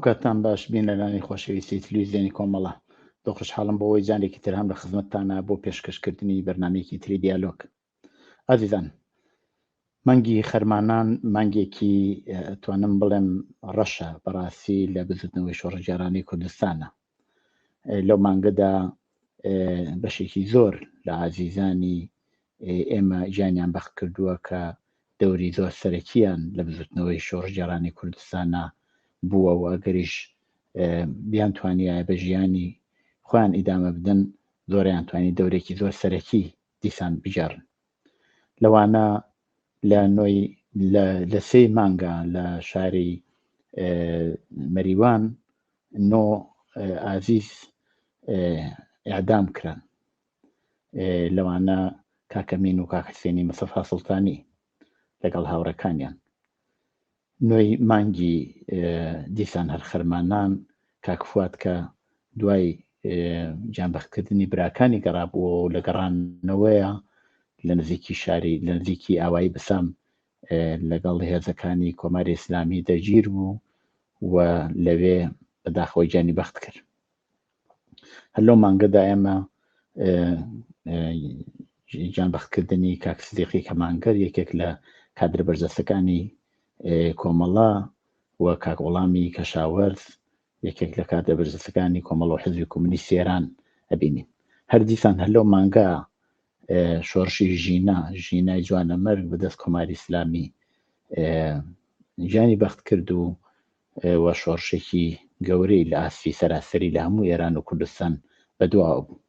ئەو کاتتان باش بینەرانی خۆشەویستی تلویزیۆنی کۆمەڵە. دڵخۆشحاڵم بەوەی جارێکی تر هەم لە خزمەتتانە بۆ پێشکەشکردنی بەرنامەیەکی تری دیالۆگ. ئازیزان مانگی خەرمانان مانگێکی توانم بڵێم ڕەشە بەڕاستی لە بزوتنەوەی شۆڕشگێڕانەی کوردستانە. لەو مانگەدا بەشێکی زۆر لە ئازیزانی ئێمە گیانیان بەخت کردووە کە دەوری زۆر سەرەکییان لە بزوتنەوەی شۆڕشگێڕانی کوردستانا بووە و ئەگەریش بیانتوانیایە بە ژیانی خۆیان ئیدامە بدەن زۆریان توانی دەورێکی زۆر سەرەکی دیسان بگێڕن. لەوانە لە نۆی لە سێی مانگا لە شاری مەریوان نۆ ئازیز ئیعدام کران لەوانە کاک ئەمین و کاک حسێنی مستەفا سوڵتانی لەگەڵ هاوڕێکانیان. نۆی مانگی دیسان هەر خەرمانان کاک فواد کە دوای گیانبەختکردنی براکانی گەڕابووەوە و لە گەڕانەوەیە لە نزیکی شاری لە نزیکی ئاوایی بسام لەگەڵ هێزەکانی کۆماری ئیسلامی دەگیر بوو و لەوێ بەداخەوە گیانی بەخت کرد. هەر لەو مانگەدا ئێمە گیانبەختکردنی کاک سدیقی کەمانگەر یەکێک لە کادرە بەرجەستەکانی کۆمەڵە و کاک غوڵامی کەشاوەرز یەکێک لە کادرە بەرجەستەکانی کۆمەڵە و حزبی کۆمۆنیستی ئێران ئەبینین. هەر دیسان هەر لەو مانگە شۆڕشی ژینا، ژینای جوانەمەرگ بەدەست کۆماری ئیسلامی گیانی بەخت کرد و و شۆڕشێکی گەورەی لە ئاستی سەراسەری لە هەموو ئێران و کوردستان بەدواوە بوو.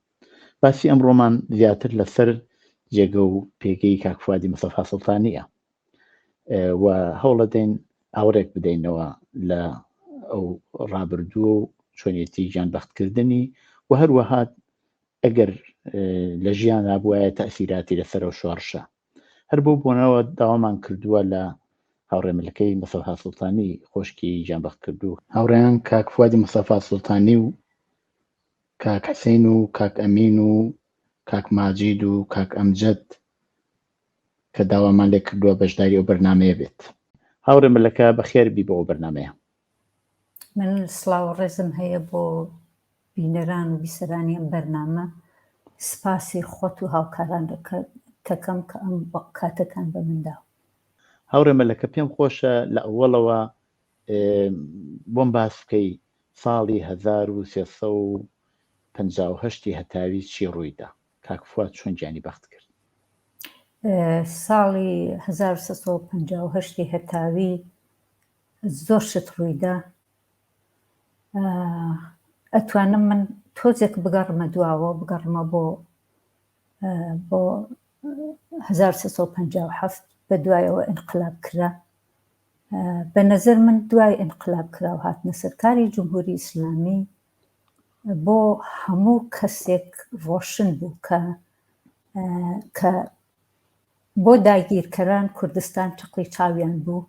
باسی ئەمڕۆمان زیاتر لەسەر جێگە و پێگەی کاک فوادی مستەفا سوڵتانییە و هەوڵەدەین ئاوڕێک بدەینەوە لە ئەو ڕابردوو و چۆنیەتی گیانبەختکردنی و هەروەها ئەگەر لە ژیاندا بوایە تەئسیراتی لەسەر ئەو شۆڕشە. هەر بەو بۆنەوە داوامان کردووە لە هاوڕێ ملکەی مستەفا سوڵتانی خۆشکی گیانبەختکردوو، هاوڕێیان کاک فوادی مستەفا سوڵتانی و کاک حسین و کاک ئەمین و کاک ماجید و کاک ئەمجەد کە داوامان لێ کردووە بەشداری ئەو بەرنامەیە بێت. هاوڕێ ملەکە بەخێر بی بۆ ئەو بەرنامەیە. من سڵاو و ڕێزم هەیە بۆ بینەران و بیسەرانی ئەم بەرنامە، سپاسی خۆت و هاوکاران دەکەم کە ئەم کاتەتان بە من داوە. هاوڕێ مەلەکە پێم خۆشە لە ئەوەڵەوە بۆم باس بکەی ساڵی 1358 ی هەتاوی چی ڕوویدا؟ کاک فواد چۆن گیانی بەخت کرد؟ ساڵی 1358 ی هەتاوی زۆر شت ڕوویدا ئەتوانم من تۆزێک بگەڕمە دواوە بگەڕمە بۆ بۆ 1357 بە دوایەوە ئینقلاب کرا بە نەزەر من دوای ئینقلاب کرا و هاتنە سەرکاری جمهوری ئیسلامی بۆ هەموو کەسێک ڕۆشن بوو کە کە بۆ داگیرکەران کوردستان چەقڵی چاویان بوو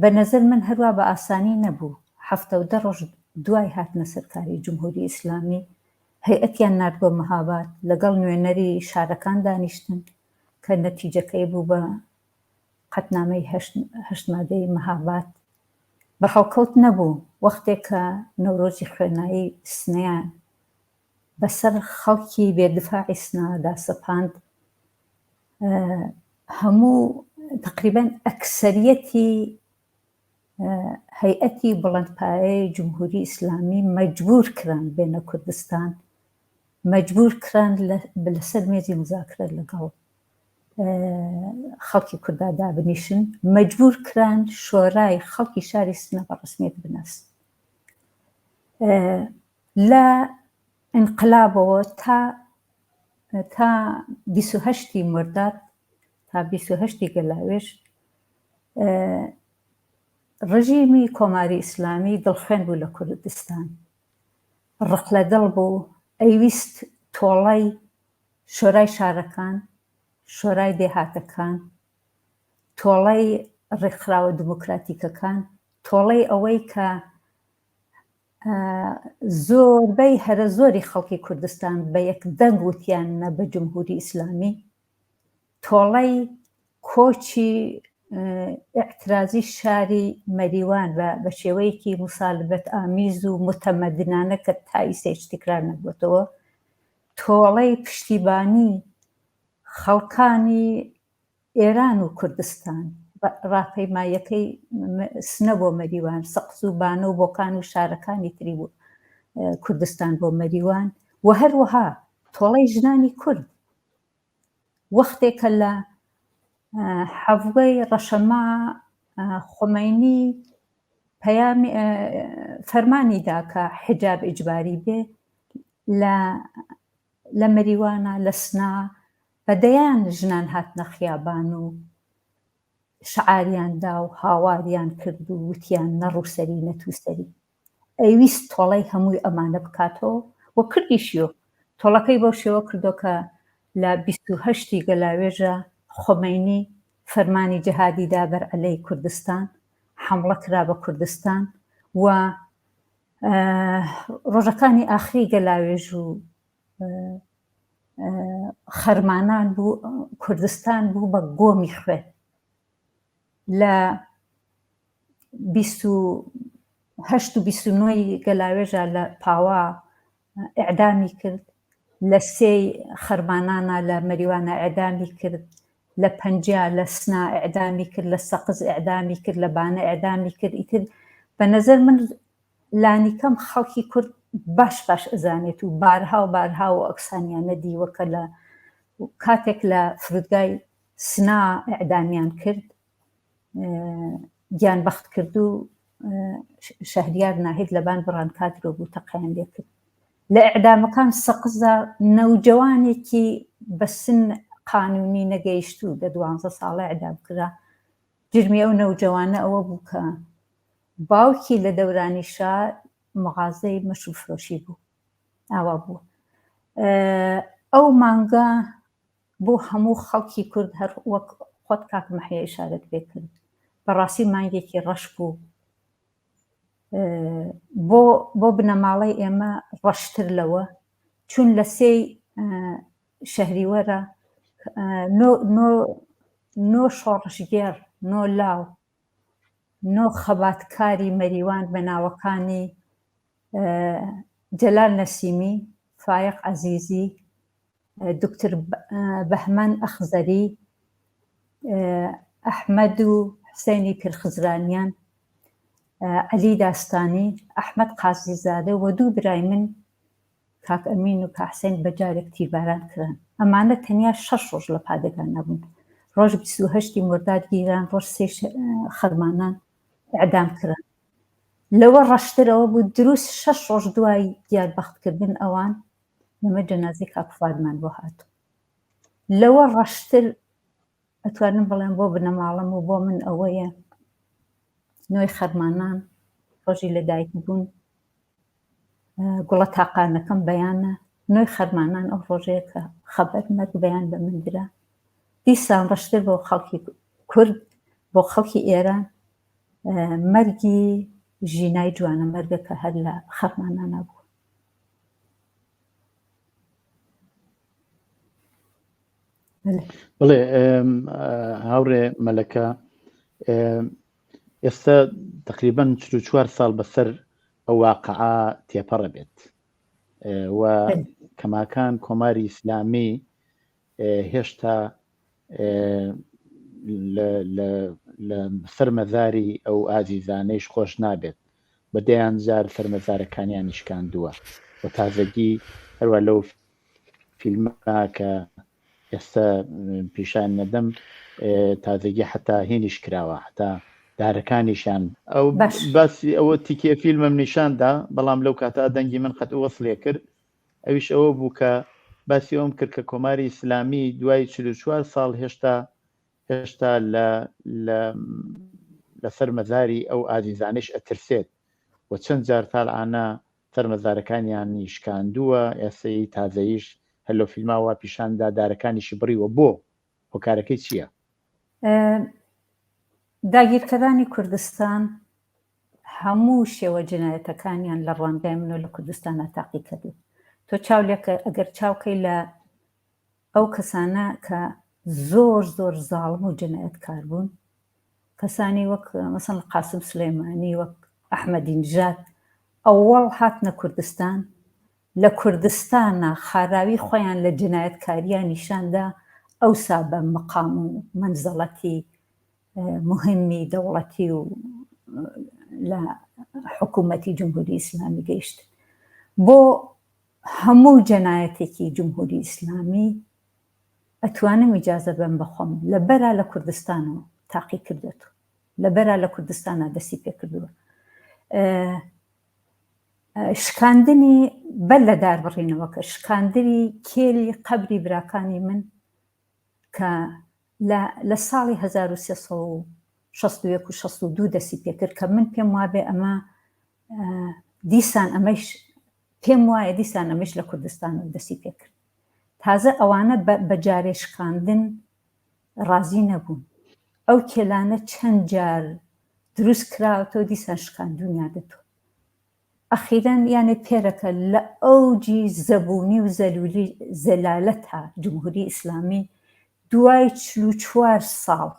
بە نەزەر من هەروا بە ئاسانی نەبوو 70 ڕۆژ دوای هاتنە سەرکاری جمهوری ئیسلامی هەیئەتیان نارد بۆ مەهاباد لەگەڵ نوێنەری شارەکان دانیشتن کە نەتیجەکەی بوو بە قەتنامەی هەشت مادەی مەهاباد بە هەڵکەوت نەبوو وەختێک کە نەورۆزی خوێنایی سنەیان بەسەر خەڵکی بێ دفاعی سنەدا سەپاند هەموو تقریبا ئەکسەریەتی هەیئەتی بڵندپایەی جمهوری ئیسلامی مەجبور کران بێنە کوردستان مەجبور کران لەسەر مێزی مزاکرە لەگەڵ خەڵکی کوردا دابنیشن مەجبور کران شۆرای خەڵکی شاری سنە بە ڕسمیەت بناسن لە ئینقلابەوە تا تا 28 مرداد تا 28 گەلاوێژ ڕژیمی کۆماری ئیسلامی دڵخوێن بوو لە کوردستان ڕق لە دڵ بوو ئەیویست تۆڵەی شۆرای شارەکان، شۆرای دێهاتەکان، تۆڵەی ڕێکخراوە دموکراتیکەکان، تۆڵەی ئەوەی کە زۆربەی هەرە زۆری خەڵکی کوردستان بە یەک دەنگ وتیان نە بە جمهوری ئیسلامی، تۆڵەی کۆچی. ئیعترازی شاری مەریوان بە بە شێوەیەکی موسالبەت ئامیز و متەمەدنانە کە تا ئیسەیش تکرار نەبووەتەوە، تۆڵەی پشتیبانی خەڵکانی ئێران و کوردستان، ڕاپەیماییەکەی سنە بۆ مەریوان، سەقز و بانە و بۆکان و شارەکانی تری کوردستان بۆ مەریوان و هەروەها تۆڵەی ژنانی کورد وەختێک کە لە حەڤدەی ڕەشەما خومەینی پەیامی فەرمانی دا کە حیجاب ئیجباری بێ لە لە مەریوانە لە سنا بە دەیان ژنان هاتنە خیابان و شعاریان دا و هاواریان کرد و وتیان نە ڕووسەری نە تووسەری. ئەیویست تۆڵەی هەمووی ئەمانە بکاتەوە و کردیشی و تۆڵەکەی بەو شێوە کردووە کە لە 28 ی گەلاوێژە خومەینی فەرمانی جهادی دا بەر عەلەی کوردستان، حەمڵە کرا بە کوردستان و ڕۆژەکانی ئاخری گەلاوێژ و خەرمانان بوو کوردستان بوو بە گۆمی خوێن لە 28 و 29 گەلاوێژە لە پاوا ئەعدامی کرد لە سێی خەرمانانە لە مەریوانە ئەعدامی کرد لە پەنجا لە سنا ئەعدامی کرد لە سەقز ئەعدامی کرد لە بانە ئەعدامی کرد ئیتر بە نظر من لانیکەم خەڵکی کورد باش باش ئەزانێت و بارها و بارها و ئەکسانیان نەدیوە کە لە کاتێک لە فرودگای سنا ئەعدامیان کرد گیان بەخت کرد و شەهریار ناهید لەبان بڕانکادرۆ بوو تەقیان لێکرد لە ئەعدامەکان سەقزا نەوجەوانێکی بە سن قانونی نەگەیشتوو دە دوانزە ساڵە ئەعدام کرا جرمی ئەو نەوجەوانە ئەوە بوو کە باوکی لە دەورانی شا مغازەی مەشروب فرۆشی بوو ئاوا بوو ئەو مانگە بۆ هەموو خەڵکی کورد هەر وەک خۆت کاک مەحیا ئیشارەت پێ کرد بەڕاستی مانگێکی ڕەش بوو بۆ بۆ بنەماڵەی ئێمە ڕەشتر لەوە چون لە سێی شەهریوەرە نۆ نۆ نۆ شۆڕشگێڕ نۆ لاو نۆ خەباتکاری مەریوان بە ناوەکانی جەلال نەسیمی، فایەق عەزیزی، دوکتور بەهمەن ئەخزەری، ئەحمەد و حوسێنی پیرخزرانیان، عەلی داستانی، ئەحمەد قازیزادە و دوو برای من کاک ئەمین و کاک حسێن بە جارێک تیرباران کران. ئەمانە تەنیا شەش ڕۆژ لە پادگان نەبوون. ڕۆژ 28 ی مرداد گیران، ڕۆژ سێ خەرمانان ئێعدام کران. لەوە ڕەشتر ئەوە بوو دروست شەش ڕۆژ دوای گیانبەختکردن ئەوان ئێمە جەنازەی کاک فوادمان بۆ هات. لەوە ڕەشتر ئەتوانم بڵێم بۆ بنەماڵەم و بۆ من ئەوەیە نۆی خەرمانان ڕۆژی لەدایک بوون گوڵە تاقانەکەم بەیانە نۆی خەرمانان ئەو ڕۆژەیە کە خەبەر مەرگ بەیان بە من درا دیسان ڕەشتر بۆ خەڵکی کورد بۆ خەڵکی ئێران مەرگی ژینای جوانە مەرگە کە هەر لە خەرمانانە بوو. بڵێ هاوڕێ مەلەکە ئێستا تقریبان 44 ساڵ بەسەر ئەو واقعا تێپەڕە بێت و کەماکان کۆماری ئیسلامی هێشتا لە سەر مەزاری ئەو ئازیزانەیش خۆش نابێت بە دەیان جار سەر مەزارەکانیانی شکاندووە و تازەگی هەروە لەو فیلمە کە ئێستا پیشان نەدەم تازەگی حتا هینیش کراوە حتا دارەکانیشیان ئەو باسی ئەوە تیکێ فیلمم نیشاندا بەڵام لەو کاتا دەنگی من قەت وەسلێ کرد ئەویش ئەوە بوو کە باسی ئەوم کرد کە کۆماری ئیسلامی دوای 44 ساڵ هێشتا هێشتا لە لە لەسەر مەزاری ئەو ئازیزانەیش ئەترسێت و چەند جار تالعانە سەر مەزارەکانیانی شکاندووە، ئێسەی تازەیش هەر لەو فیلما وا پیشان دا دارەکانیشی بڕیوە، بۆ؟ هۆکارەکەی چییە؟ داگیرکەرانی کوردستان هەموو شێوە جنایەتەکانیان لە ڕوانگای منەوە لە کوردستانا تاقی کردووە. تۆ چاو لێکە ئەگەر چاوکەی لە ئەو کەسانە کە زۆر زۆر زاڵم و جنایەتکار بوون. کەسانی وەک مەسەن قاسم سلێمانی وەک ئەحمەدی نژاد ئەوەڵ هاتنە کوردستان لە کوردستانا خاراوی خۆیان لە جنایەتکاریا نیشان دا ئەوسا بە مقام و مەنزەڵەتی موهیمی دەوڵەتی و لە حکوومەتی جمهوری ئیسلامی گەیشتن. بۆ هەموو جەنایەتێکی جمهوری ئیسلامی ئەتوانم ئیجازە بەم بە خۆم لە بەرا لە کوردستانەوە تاقی کردۆتەوە لە بەرا لە کوردستانا دەستی پێ کردووە. شکاندنی بەر لە داربڕینەوەکە شکاندنی کێلی قەبری براکانی من کە لە لە ساڵی 1361 و 62 دەستی پێکرد کە من پێم وابێ ئەمە دیسان ئەمەش پێم وایە دیسان ئەمەش لە کوردستان دەستی پێکرد تازە ئەوانە بە جارێ شکاندن ڕازی نەبوون ئەو کێلانە چەند جار دروست کراوەتەوە دیسان شکاندونیانەتەوە ئەخیرەن یانێ پێرەکە لە ئەوجی زەبوونی و زەلولی زەلالەتا جمهوری ئیسلامی دوای 44 ساڵ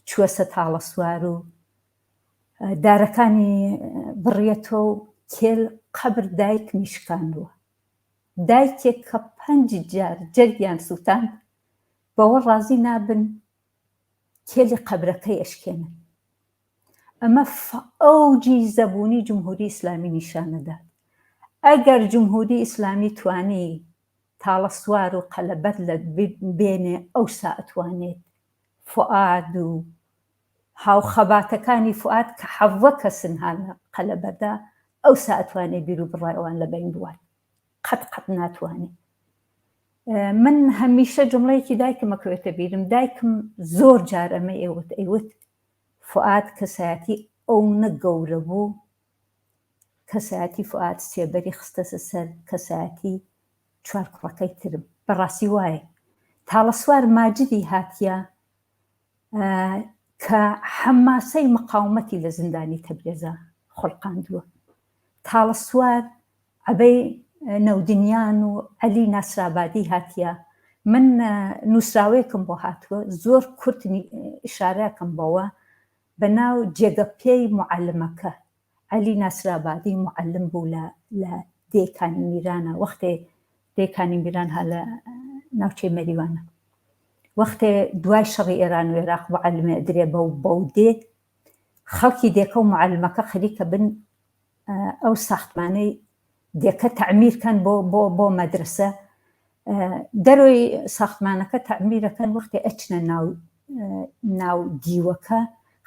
چووەسە تاڵەسوار و دارەکانی بڕیەتەوە و کێل قەبر دایکمی شکاندووە دایکێک کە پەنج جار جەرگیان سووتاند بەوە ڕازی نابن کێلی قەبرەکەی ئەشکێنن ئەمە ئەوجی زەبوونی جمهوری ئیسلامی نیشانەدات ئەگەر جمهوری ئیسلامی توانی تاڵە سوار و قەلەبەت لە بێنێ ئەوسا ئەتوانێت فوئاد و هاوخەباتەکانی فوئاد کە حەڤە کەسن ها لە قەلەبەردا ئەوسا ئەتوانێ بیر و بڕای ئەوان لە بەین بوات قەت قەت ناتوانێ من هەمیشە جمڵەیەکی دایکم ئەکەوێتە بیرم دایکم زۆر جار ئەمە ئێوت ئەیوت فوئاد کەسایەتی ئەونە گەورە بوو کەسایەتی فوئاد سێبەری خستەسە سەر کەسایەتی چوار کوڕەکەی ترم بەڕاستی وایە تاڵەسوار ماجدی هاتیە کە حەماسەی مقاومەتی لە زیندانی تەبرێزا خولقاندووە تاڵەسوار عەبەی نەودنیان و عەلی ناسرابادی هاتیە من نووسراوەیەکم بۆ هاتووە زۆر کورت ئشارەکەم بەوە بە ناو جێگە پێی معلمەکە عەلی ناسرابادی معلم بوو لە لە دێکانی میرانە وەختێ دێکانی میران ها لە ناوچەی مەریوانە وەختێ دوای شەڕی ئێران و عێراق معلمێ درێ بەو بەو دێ خەڵکی دێکە و معلمەکە خەریکە بن ئەو ساختمانەی دێکە تەعمیر کەن بۆ بۆ بۆ مەدرسە دەرۆی ساختمانەکە تەعمیرەکەن وەختی ئەچنە ناو ناو دیوەکە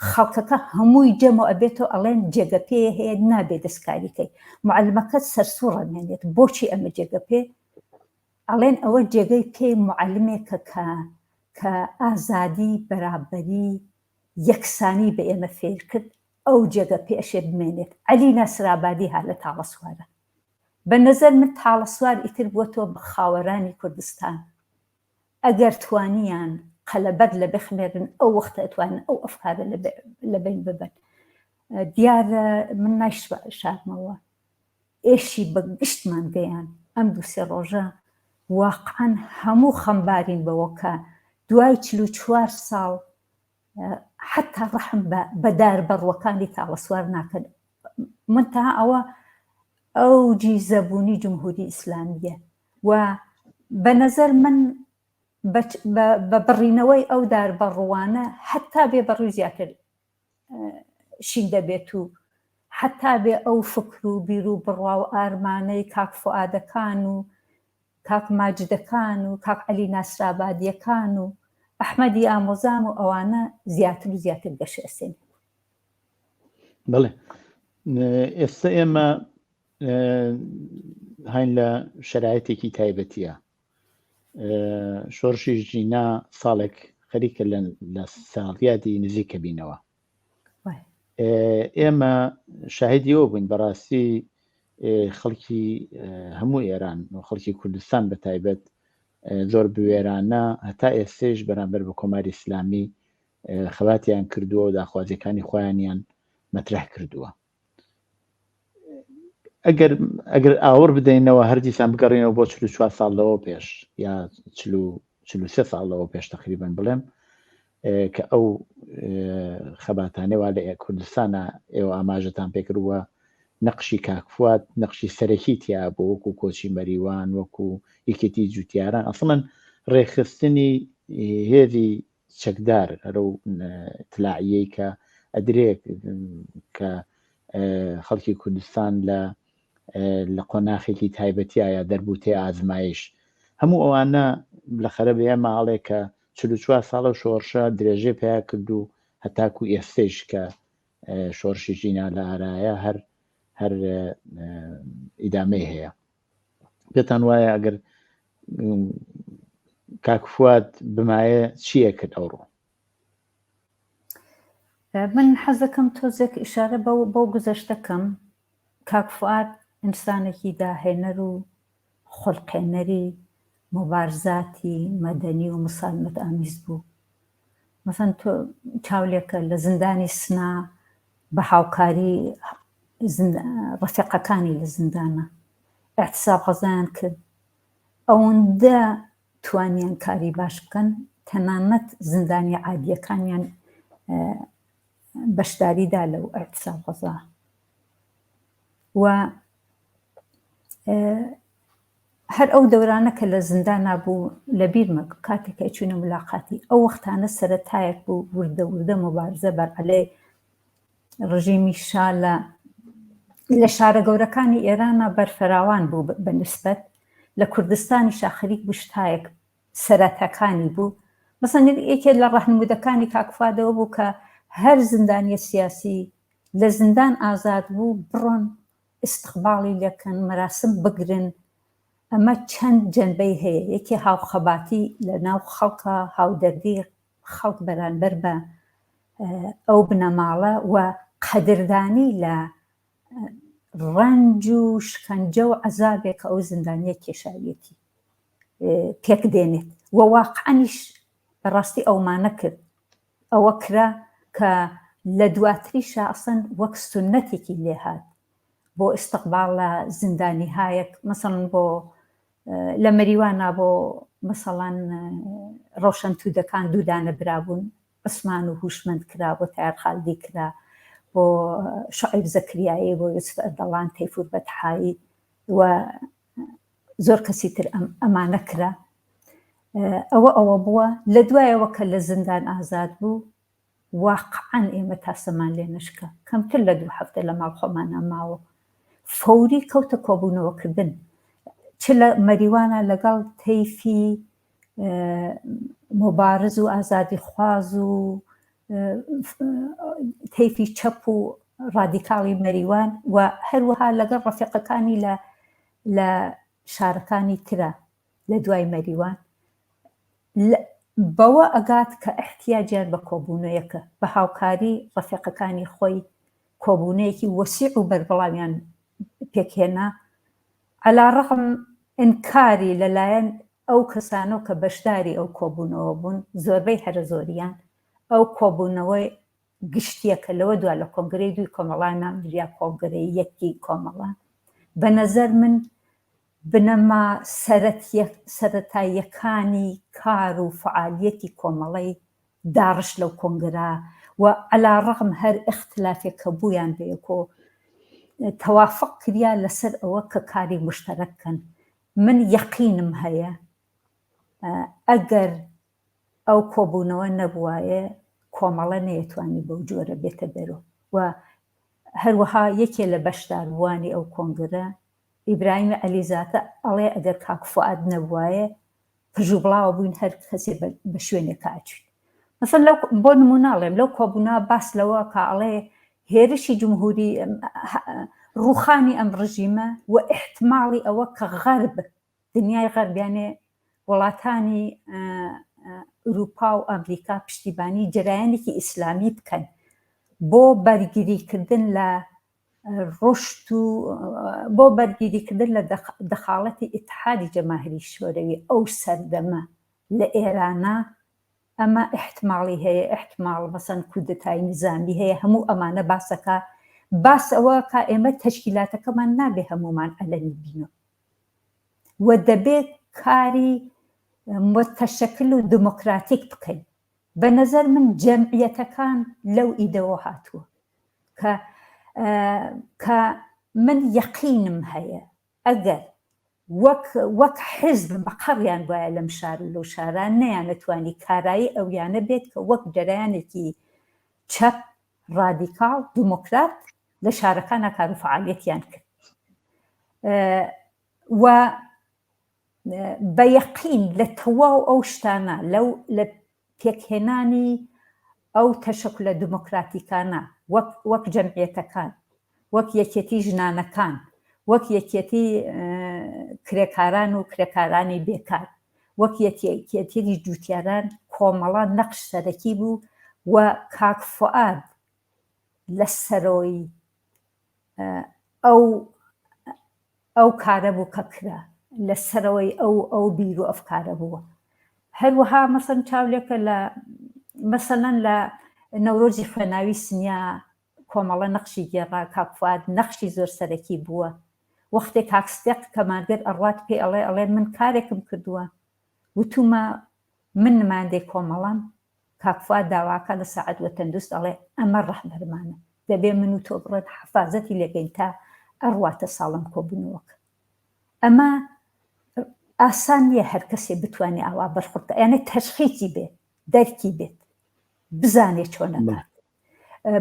خەڵکەکە هەمووی جەمە ئەبێتەوە ئەڵێن جێگە پێ هەیە نابێ دەستکاریکەی معلمەکە سەرسوڕە مێنێت بۆچی ئەمە جێگە پێ ئەڵێن ئەوە جێگەی پێی معلمێکە کە کە ئازادی بەرابەری یەکسانی بە ئێمە فێر کرد ئەو جێگە پێ ئەشێ بمێنێت عەلی ناسرابادی ها لە تاڵەسوارە بە نەزەر من تاڵەسوار ئیتر بووەتەوە بە خاوەرانی کوردستان ئەگەر توانیان قەلەبەرد لە بخمێرن ئەو وەختە ئەتوانن ئەو ئەفکارە لە بەین ببەن دیارە من نایشارمەوە ئێشی بە گشتمان گەیان ئەم دووسێ ڕۆژە واقعا هەموو خەمبارین بەوە کە دوای 44 ساڵ حتا ڕەحم بە دار بەڕوەکانی تاڵەسوار ناکەن منتها ئەوە ئەوجی زەبوونی جمهوری ئیسلامیە و بە نەزەر من بە بڕینەوەی ئەو دار بەڕوانە حتا بێ بەڕووی زیاتر شین دەبێت و حتا بێ ئەو فکر و بیر و بڕوا و ئارمانەی کاک فوئادەکان و کاک ماجدەکان و کاک عەلی ناسرابادیەکان و ئەحمەدی ئامۆزام و ئەوانە زیاتر و زیاتر گەشە ئەسێنێت. بەڵێ ئێستا ئێمە هاین لە شرایەتێکی تایبەتیە شۆڕشی ژینا ساڵێک خەریکە لە ساڵیادی نزیکە بینەوە ئێمە شاهدی ئەوە بووین بەڕاستی خەڵکی هەموو ئێران و خەڵکی کوردستان بە تایبەت زۆر بوێرانە هەتا ئێستێش بەرامبەر بە کۆماری ئیسلامی خەباتیان کردووە و داخوازیەکانی خۆیانیان مەترح کردووە ئەگەر ئەگەر ئاوڕ بدەینەوە هەر دیسان بگەڕینەوە بۆ 44 ساڵ لەوە پێش یا 43 ساڵ لەوە پێش تقریبان بڵێم. کە ئەو خەباتانەی وا لە کوردستانە ئێوە ئاماژەتان پێکردووە نەقشی کاک فواد نەقشی سەرەکی تیا بوو وەکو کۆچی مەریوان وەکو یەکێتی جوتیاران ئەسڵەن ڕێکخستنی هێزی چەکدار هەرو تلاعیەی کە ئەدرێک کە خەڵکی کوردستان لە لە قۆناخێکی تایبەتیایە دەربووتێ ئازمایش هەموو ئەوانە لە خەرە بە ئێمە ئەڵێ کە 44 ساڵە شۆڕشە درێژەی پیا کرد و هەتاکو ئێستەیش کە شۆڕشی ژینا لە ئارایە هەر هەر ئیدامەی هەیە پێتان وایە ئەگەر کاک فواد بمایە چییە کرد ئەوڕۆ؟ من حەزەکەم تۆزێک ئیشارە بەو بەو گوزەشتە کەم کاک فوئاد ئینسانێکی داهێنەر و خولقێنەری موبارزاتی مەدەنی و مسالمەت ئامیز بوو مەسەن تۆ چاولێکە لە زیندانی سنا بە هاوکاری ڕەفیقەکانی لە زیندانە اعتصاب غەزایان کرد ئەوەندە توانیان کاری باش بکەن تەنانەت زیندانی عادیەکانیان بەشداری دا لەو اعتصاب غەزا و هەر ئەو دەورانە کە لە زیندانا بوو لە بیرمە کاتێک کە چوینە ملاقاتی ئەو وەختانە سەرەتایەک بوو وردە وردە مبارزە بەر عەلەی ڕژیمی شا لە لە شارە گەورەکانی ئێرانە بەرفراوان بوو بە نسبەت لە کوردستانیشا خەریک بوو شتایەک سەرەتاکانی بوو مەسەن یەکێ لە ڕەهنموودەکانی کاک فوادەوە بوو کە هەر زیندانیە سیاسی لە زیندان ئازاد بوو بڕۆن ئیستقباڵی لێکەن مەراسم بگرن ئەمە چەند جەنبەی هەیە یەکێ هاوخەباتی لە ناو خەڵکە هاودەردی خەڵک بەرانبەر بە ئەو بنەماڵە و قەدردانی لە ڕەنج و شکەنجە و عەزابێک کە ئەو زیندانیە کێشاویەتی پێک دێنێت و واقعەنیش بەڕاستی ئەومانە کرد ئەوە کرا کە لە دواتریشا ئەسڵەن وەک سوننەتێکی لێهات بۆ ئیستقباڵ لە زیندانیهایەک مەسەڵەن بۆ لە مەریوانا بۆ مەسەڵەن ڕەوشەن تودەکان دوو دانە برا بوون عوسمان و هوشمەند کرا بۆ تەیار خالدی کرا بۆ شعیب زەکریایی بۆ یوسف ئەردەڵان تەیفور بەتحایی و زۆر کەسی تر ئەم ئەمانە کرا ئەوە ئەوە بووە لە دوایەوە کە لە زیندان ئازاد بوو واقعەن ئێمە تاسەمان لێ نەشکا کەمتر لە دوو هەفتە لە ماڵ خۆمانا ماوە فەوری کەوتە کۆبوونەوەکردن چ لە مەریوانە لەگەڵ تەیفی مبارز و ئازادیخواز و تەیفی چەپ و ڕادیکاڵی مەریوان و هەروەها لەگەڵ ڕەفیقەکانی لە لە شارەکانی ترە لە دوای مەریوان بەوە ئەگات کە ئیحتیاجیان بە کۆبوونەیەکە، بە هاوکاری ڕەفیقەکانی خۆی کۆبوونەیەکی وەسیع و بەربڵاویان پێکهێنا، عەلا ڕەغم ئینکاری لە لایەن ئەو کەسانەوە کە بەشداری ئەو کۆبوونەوە بوون، زۆربەی هەرە زۆریان ئەو کۆبوونەوەی گشتیە کە لەوە دوا لە کۆنگرەی دووی کۆمەڵە ناونریا کۆنگرەی یەکی کۆمەڵە، بە نەزەر من بنەما سەرەتاییەکانی کار و فەعالیەتی کۆمەڵەی داڕشت لەو کۆنگرە و عەلا ڕەغم هەر ئیختلافێک کە بوویان بەیەکۆ تەوافق کریا لەسەر ئەوە کە کاری موشتەرەک کەن من یەقینم هەیە ئەگەر ئەو کۆبوونەوە نەبوایە کۆمەڵە نەیەتوانی بەو جۆرە بێتە دەرۆ و هەروەها یەکێ لە بەشداربووانی ئەو کۆنگرە ئیبراهیمی عەلیزادە ئەڵێ ئەگەر کاک فوئاد نەبوایە پژوبڵاوە بووین هەر کەسێ بە شوێنێکا ئەچوین مەسەن لەو بۆ نمونە ئەڵێم لەو کۆبوونە باس لەوە کە ئەڵێ هێرشی جمهوری ڕوخانی ئەم ڕژیمە و ئیحتماڵی ئەوە کە غەرب دنیای غەرب یانێ وڵاتانی ئوروپا و ئەمریکا پشتیبانی جەرایانێکی ئیسلامی بکەن بۆ بەرگریکردن لە ڕوشت و بۆ بەرگیریکردن لە دەخاڵەتی ئیتحادی جەماهیری شۆرەوی ئەو سەردەمە لە ئێرانا ئەمە ئیحتماڵی هەیە ئیحتماڵ مەسەن کودەتای نیزامی هەیە هەموو ئەمانە باسەکە باس ئەوە کا ئێمە تەشکیلاتەکەمان نابێ هەموومان عەلەنی بینۆ و دەبێ کاری متەشەکل و دموکراتیک بکەین. بە نەزەر من جەمعیەتەکان لەو ئیدەوە هاتووە کە کە من یەقینم هەیە ئەگەر وەک وەک حیزب مەقەڕیان بوایە لەم شار و لەو شارە نەیانەتوانی کارایی ئەویانە بێت کە وەک جەرەیانێکی چەپ ڕادیکاڵ دیموکرات لە شارەکانا کار و فەعالیەتیان کرد و بە یەقین لە تەواو ئەو شتانە لەو لە پێکهێنانی ئەو تەشەکولە دموکراتیکانە وەک وەک جەمعیەتەکان، وەک یەکێتی ژنانەکان، وەک یەکێتی کرێکاران و کرێکارانی بێکار، وەک یەکێتی جوتیاران کۆمەڵە نەقش سەرەکی بوو و کاک فوئاد لە سەرۆی ئەو ئەو کارە بوو کە کرا لە سەرەوەی ئەو ئەو بیر و ئەفکارە بووە هەروەها مەسەن چاو لێکە لە مەسەلەن لە نەورۆزی خوێناوی سنیا کۆمەڵە نەقشی گێڕا کاک فواد نەقشی زۆر سەرەکی بووە وەختێ کاک ستێق کەمانگەر ئەڕوات پێ ئەڵێ ئەڵێ من کارێکم کردووە وتومە من نمایندەی کۆمەڵەم کاک فواد داواکە لە ساعد وەتەندوست ئەڵێ ئەمە ڕەهبەرمانە دەبێ من و تۆ بڕۆین حەفازەتی لێکەین تا ئەڕواتە ساڵۆن کۆبوونەوەکە ئەمە ئاسان نییە هەر کەسێ بتوانێ ئاوا بەرخورد بکا یانێ تەشخیسی بێت دەرکی بێت بزانێ چۆن ئەکات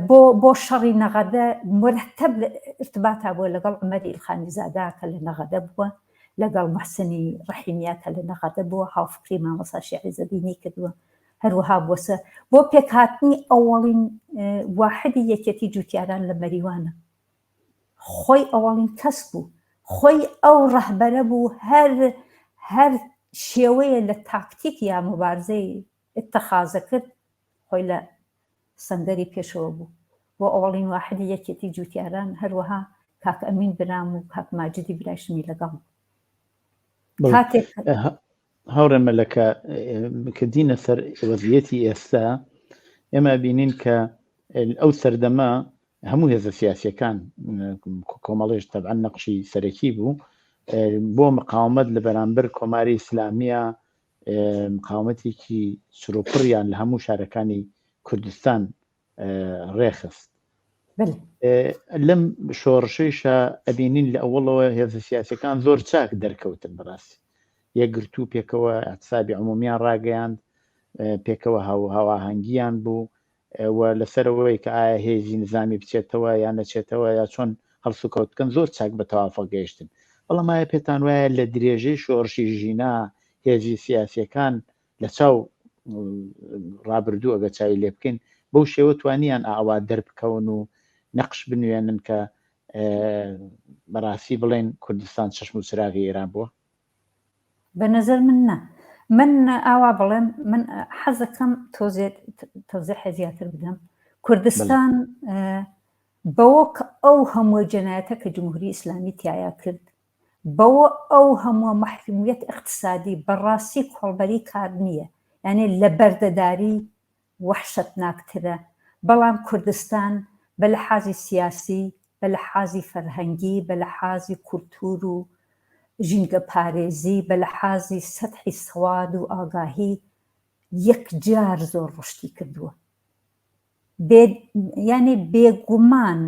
بۆ بۆ شەڕی نەغەدە مرتب ارتباطا بووە لەگەڵ عومەری ئیلخانیزادە کە لە نەغەدە بووە لەگەڵ محسنی ڕەحیمیا کە لە نەغەدە بووە هاوفکری مامۆستا شێعری زەبینی کردووە هەروەها بۆسە بۆ پێکهاتنی ئەوەڵین واحدی یەکێتی جوتیاران لە مەریوانە خۆی ئەوەڵین کەس بوو خۆی ئەو ڕەهبەرە بوو هەر هەر شێوەیە لە تاکتیک یا مبارزەی اتخاذە کرد خۆی لە سەنگەری پێشەوە بوو بۆ ئەوەڵین واحدی یەکێتی جوتیاران هەروەها کاک ئەمین برام و کاک ماجدی برایشمی لەگەڵ بوو کاتێک هاوڕێ مەلەکە کە دینە سەر وەزیەتی ئێستا ئێمە بینین کە ئەو سەردەمە هەموو هێزە سیاسیەکان کۆمەڵێش تەبعەن نەقشی سەرەکی بوو بۆ مقاومەت لە بەرامبەر کۆماری ئیسلامیە مقاومەتێکی چروپڕیان لە هەموو شارەکانی کوردستان ڕێخست لەم شۆڕشەیشا ئەبینین لە ئەوەڵەوە هێزە سیاسەکان زۆر چاک دەرکەوتن بەڕاستی یەکگرتوو پێکەوە اعتصابی عمومیان ڕاگەیاند پێکەوە هاو هاواهەنگیان بوو و لەسەرەوەی کە ئایا هێزی نظامی بچێتەوە یان نەچێتەوە یا چۆن هەڵسوکەوت بکەن زۆر چاک بە تەوافق گەیشتن بەڵام ئایا پێتان وایە لە درێژەی شۆڕشی ژینا هێزی سیاسیەکان لە چاو ڕابردوو ئەگەر چاوی لێ بکەین بەو شێوە توانیان ئاوا دەربکەون و نەقش بنوێنن کە بەڕاستی بڵێن کوردستان چەشم و چراغی ئێران بووە؟ بە نەزەر من نا. من ئاوا بڵێم من حەزەکەم تۆزێ تەوزیحێ زیاتر بدەم. کوردستان بەوە کە ئەو هەموو جەنایەتە کە جمهوری ئیسلامی تیایا کرد بەوە ئەو هەمووە مەحرومیەت ئیقتسادی بەڕاستی کۆڵبەری کار نییە یانێ لە بەردەداری وەحشەتناکترە بەڵام کوردستان بە لەحازی سیاسی بە لەحازی فەرهەنگی بە لەحازی کولتوور و ژینگەپارێزی بە لەحازی سەتحی سەواد و ئاگاهی یەکجار زۆر ڕوشدی کردووە بێ یانێ بێگومان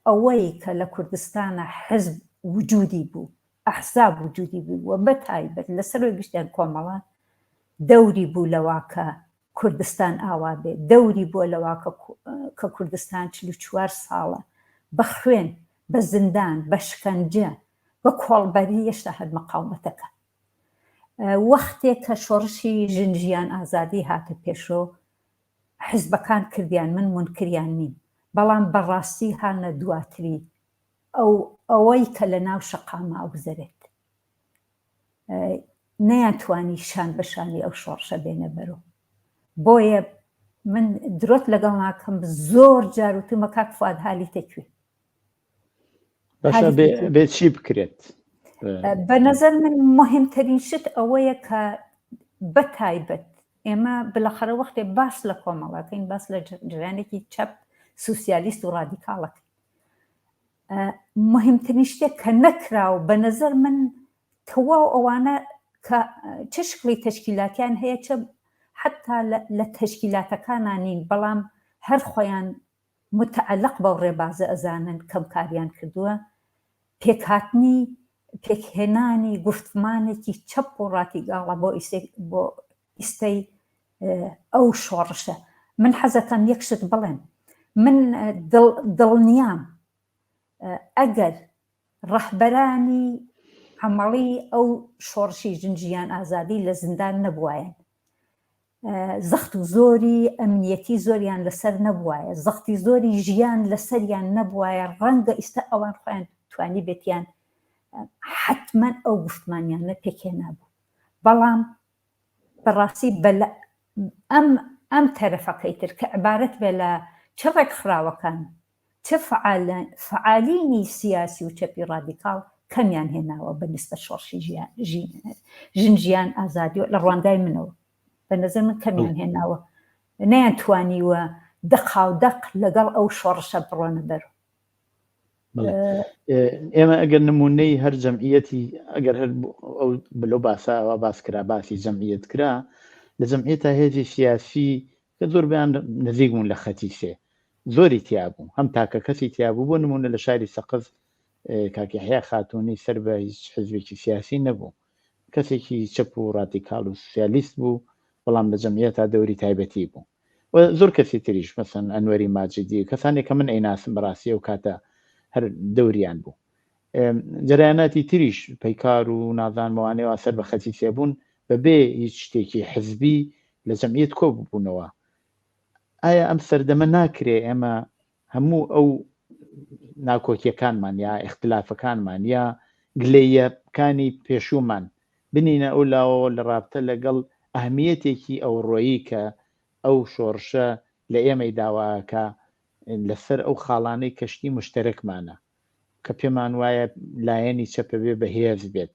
ئەوەی کە لە کوردستانا حزب وجودی بوو، ئەحزاب وجودی بوو و بە تایبەت لە سەرەوەی گشتیان کۆمەڵە دەوری بوو لەوا کە کوردستان ئاوا بێ، دەوری بووە لەوا کە کە کوردستان 44 ساڵە بە خوێن، بە زیندان، بە شکەنجە، بە کۆڵبەری هێشتا هەر مقاومەتەکە. وەختێ کە شۆڕشی ژن ژیان ئازادی هاتە پێشۆ حزبەکان کردیان من مونکریان نیم بەڵام بەڕاستی هانە دواتری ئەو ئەوەی کە لە ناو شەقاما ئەگوزەرێت نەیانتوانی شان بە شانی ئەو شۆڕشە بێنە بەرۆ بۆیە من درۆت لەگەڵ ناکەم زۆر جار وتومە کاک فواد هالیتە کوێ باشە بێ چی بکرێت؟ بە نەزەر من مهمترین شت ئەوەیە کە بە تایبەت ئێمە بلەخەرە وەختێ باس لە کۆمەڵەکەین باس لە جریانێکی چەپ سوسیالیست و ڕادیکاڵەکەین مهمترین شتێک کە نەکراو بە نەزەر من تەواو ئەوانە کە چ شکڵی تەشکیلاتیان هەیە چە. حەتا لە تەشکیلاتەکانا نین بەڵام هەر خۆیان متعلق بەو ڕێبازە ئەزانن کەم کاریان کردووە، پێکهاتنی پێکهێنانی گوفتمانێکی چەپ و ڕاتیگاڵە بۆ ئیسەی بۆ ئیستەی ئەو شۆڕشە. من حەزەکەم یەک شت بڵێم، من دڵ دڵنیام ئەگەر ڕەهبەرانی عەمەڵی ئەو شۆڕشی ژن ژیان ئازادی لە زیندان نەبوایەن، زەخت و زۆری ئەمنیەتی زۆریان لەسەر نەبوایە، زەختی زۆری ژیان لەسەریان نەبوایە، ڕەنگە ئیستا ئەوان خۆیان توانیبێتیان حەتمەن ئەو گوفتمانیانە پێکهێنابوو. بەڵام بەڕاستی بە ئەم ئەم تەرەفەکەی تر کە عبارەت بێ لە چ ڕێکخراوەکان چ فەعالینی سیاسی و چەپی ڕادیکاڵ کەمیان هێناوە بە نیسبەت شۆڕشی ژن ژیان ئازادی لە ڕوانگای منەوە بە نەزەر من کەمیان هێناوە نەیان توانیوە دەقاو دەق لەگەڵ ئەو شۆڕشە بڕۆنە بەر. ئێمە ئەگەر نمونەی هەر جەمعیەتی ئەگەر هەر ئەو بلۆ باسە ئەوە باس کرا باسی جەمعیەت کرا لە جەمعیەتە هێزی سیاسی کە زۆربەیان نزیک بوون لە خەتی سێ زۆری تیا بوو هەم تاکە کەسی تیا بوو بۆ نمونە لە شاری سەقز کاک یەحیا خاتوونی سەر بە هیچ حزبێکی سیاسی نەبوو کەسێکی چەپ و ڕادیکاڵ و سوسیالیست بوو بەڵام لە جەمعیەتا دەوری تایبەتی بوو و زۆر کەسی تریش مەسەن ئەنوەری ماجدی کەسانێک کە من ئەیناسم بەڕاستی ئەو کاتە هەر دەوریان بوو جەرەیاناتی تریش پەیکار و نازانمەوانەی وا سەر بە خەتی سێ بوون بەبێ هیچ شتێکی حزبی لە جەمعیەت کۆ ببوونەوە. ئایا ئەم سەردەمە ناکرێ ئێمە هەموو ئەو ناکۆکیەکانمان یا ئیختلافەکانمان یا گلەییەکانی پێشوومان بنینە ئەو لاوەوە لە ڕابتە لەگەڵ ئەهمیەتێکی ئەوڕۆیی کە ئەو شۆڕشە لە ئێمەی داوا ئەکا لەسەر ئەو خاڵانەی کە شتی موشتەرەکمانە کە پێمان وایە لایەنی چەپ ئەبێ بەهێز بێت